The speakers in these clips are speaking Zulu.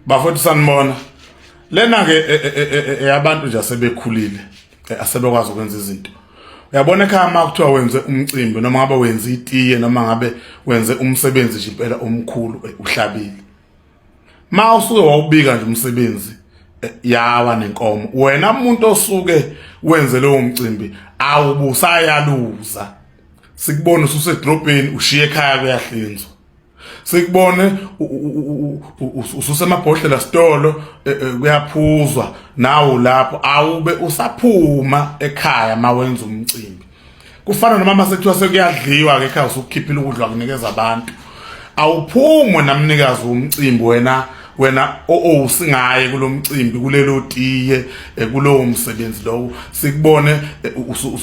Bafowethu sanibona. Lena ke eyabantu nje asebekhulile asebekwazi ukwenza izinto. Uyabona ekhaya uma kuthiwa wenze umcimbi noma ngabe wenze itiye noma ngabe wenze umsebenzi nje impela omkhulu uhlabile. Ma usuke wawubika nje umsebenzi yawa nenkomo. Wena umuntu osuke wenze lowo mcimbi awubusayaluza. Sikubona ususedrobheni ushiye ekhaya kuyahlinzwa. Sikubone ususemabhodlela sitolo kuyaphuzwa nawo lapho awube usaphuma ekhaya mawenza umcimbi. Kufana noma mase kuthiwa sekuyadliwa ke ekhaya usukhiphile ukudla kunikeza abantu. Awuphumi namnikazi womcimbi wena wena owusingaye kulomcimbi kulelo tiye kulowo msebenzi lowo sikubone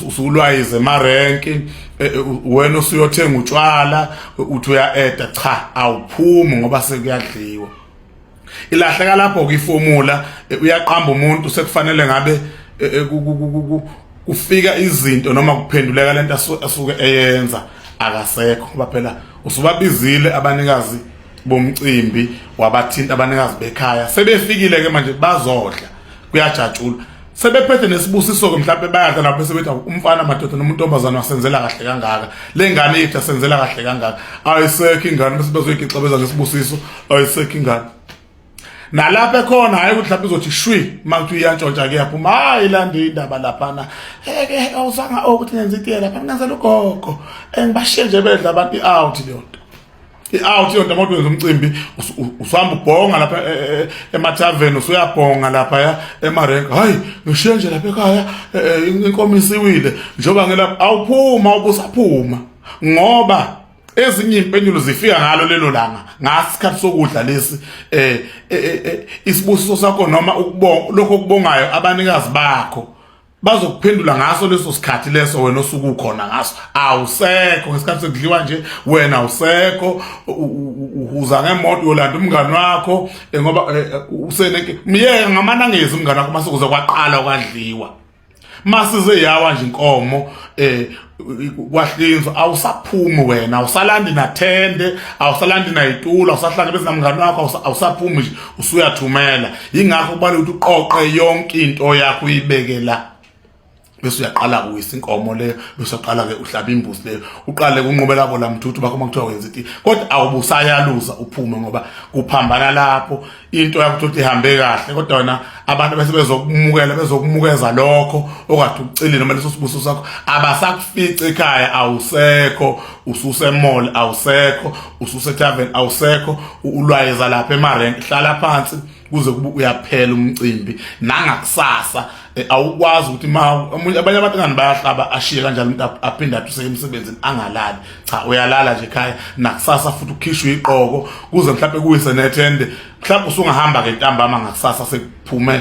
usulwayize emarenki wena usuyothenga utshwala uthi uya-eda cha awuphumi ngoba sekuyadliwa ilahleka lapho ke ifomula uyaqamba umuntu sekufanele ngabe kufika izinto noma kuphenduleka lento asuke eyenza akasekho ngoba phela usubabizile abanikazi bomcimbi wabathinta abanikazi bekhaya sebefikile ke manje bazodla kuyajatshulwa sebephethe nesibusiso-ke mhlawumbe bayadla nabo bese bethi umfana madoda noma untombazane wasenzela kahle kangaka le ngane yethu asenzela kahle kangaka ayisekho ingane bese bezoyigixabeza ngesibusiso ayisekho ingane nalapha ekhona hhayi ukuthi mhlawumbe izothi shwi uma kuthi uyantshontsha kuyaphuma hhayi lande indaba laphana eke awuzanga ukuthi ngenza itiye lapha ngenzela ugogo engibashiye nje bedla abantu i-out leyo nto i-out yonto uma wenza umcimbi usihamba ubhonga lapha e, e, e, emathaveni usuyabhonga lapha emarenki hayi ngishiye nje lapha ekhaya inkomo isiwile njengoba ngilapha awuphuma ubusaphuma ngoba ezinye impendulo zifika ngalo lelo langa ngasikhathi sokudla lesi eh isibusiso sakho noma ukubonga lokho okubongayo abanikazi bakho bazokuphendula ngaso leso sikhathi leso wena osuke ukhona ngaso awusekho ngesikhathi sekudliwa nje wena awusekho uhuza ngemoto uyolanda umngani wakho ngoba useneke myeke ngamanangezi umngani wakho mase kuze kwaqala kwadliwa masize yawa nje inkomo kwahlinzwa awusaphumi wena awusalandi nathende awusalandi nayitulo awusahlangabezi namngani wakho awusaphumi nje usuyathumela yingakho kubalulekile ukuthi uqoqe yonke into yakho uyibeke la bese uyaqala kuwisa inkomo leyo bese uyaqala ke uhlaba imbuzi leyo uqale kunqubela ko lamthuthu bakho makuthiwa wenza iti kodwa awubusayaluza uphume ngoba kuphambana lapho into yakho ukuthi ihambe kahle kodwa wena abantu bese bezokumukela bezokumukeza lokho okade ukucelile noma leso sibuso sakho abasakufici ekhaya awusekho ususemall awusekho ususetavern awusekho ulwayeza lapha emarenk hlala phansi kuze kube uyaphela umcimbi nangakusasa awukwazi ukuthi ma abanye abantu ngani bayahlaba ashiye kanjalo umuntu aphinde athi useke emsebenzini angalali cha uyalala nje ekhaya nakusasa futhi ukhishwe iqoko kuze mhlawumbe kuwise nethende mhlawumbe usungahamba ke ntambama ngakusasa sekuphume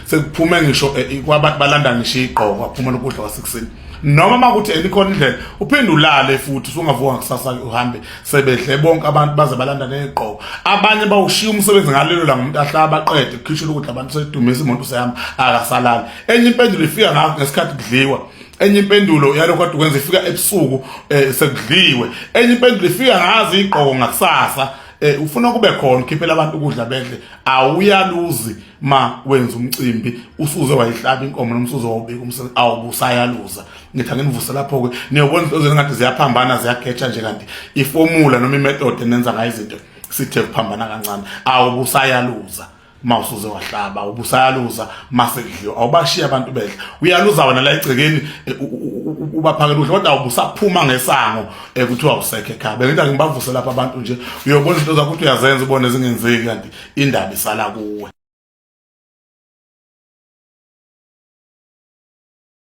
sekuphume ngisho kwabantu balanda ngisho iqoko waphuma lokudla kwasekuseni noma makuthi elikhona indlela uphinde ulale futhi usungavuka kusasa uhambe sebedle bonke abantu baze balanda neqoko abanye bawushiya umsebenzi ngalelo langa umuntu ahlaba aqede kukhishwe ukudla abantu sedumisa imoto usehamba akasalali enye impendulo ifika ngakho ngesikhathi kudliwa enye impendulo yalokho kade ukwenza ifika ebusuku sekudliwe enye impendulo ifika ngazi igqoko ngakusasa ufuna kube khona ukhiphela abantu ukudla bedle awuyaluzi ma wenza umcimbi usuze wayihlaba inkomo noma usuze wawubika umsebenzi awubusayaluza ngithi anginivuse lapho-ke niyobona izinto ezingathi ziyaphambana ziyageja nje kanti ifomula noma imethod enenza ngayo izinto sithe kuphambana kancane awubusayaluza ma usuze wahlaba ubusayaluza mase kudliwa awubashiya abantu bedla uyaluza wena la egcekeni ubaphakela udla kodwa awubusaphuma ngesango kuthiwa usekho ekhaya bengithi angibavuse lapha abantu nje uyobona izinto zakho ukuthi uyazenza ubone zingenzeki kanti indaba isala kuwe.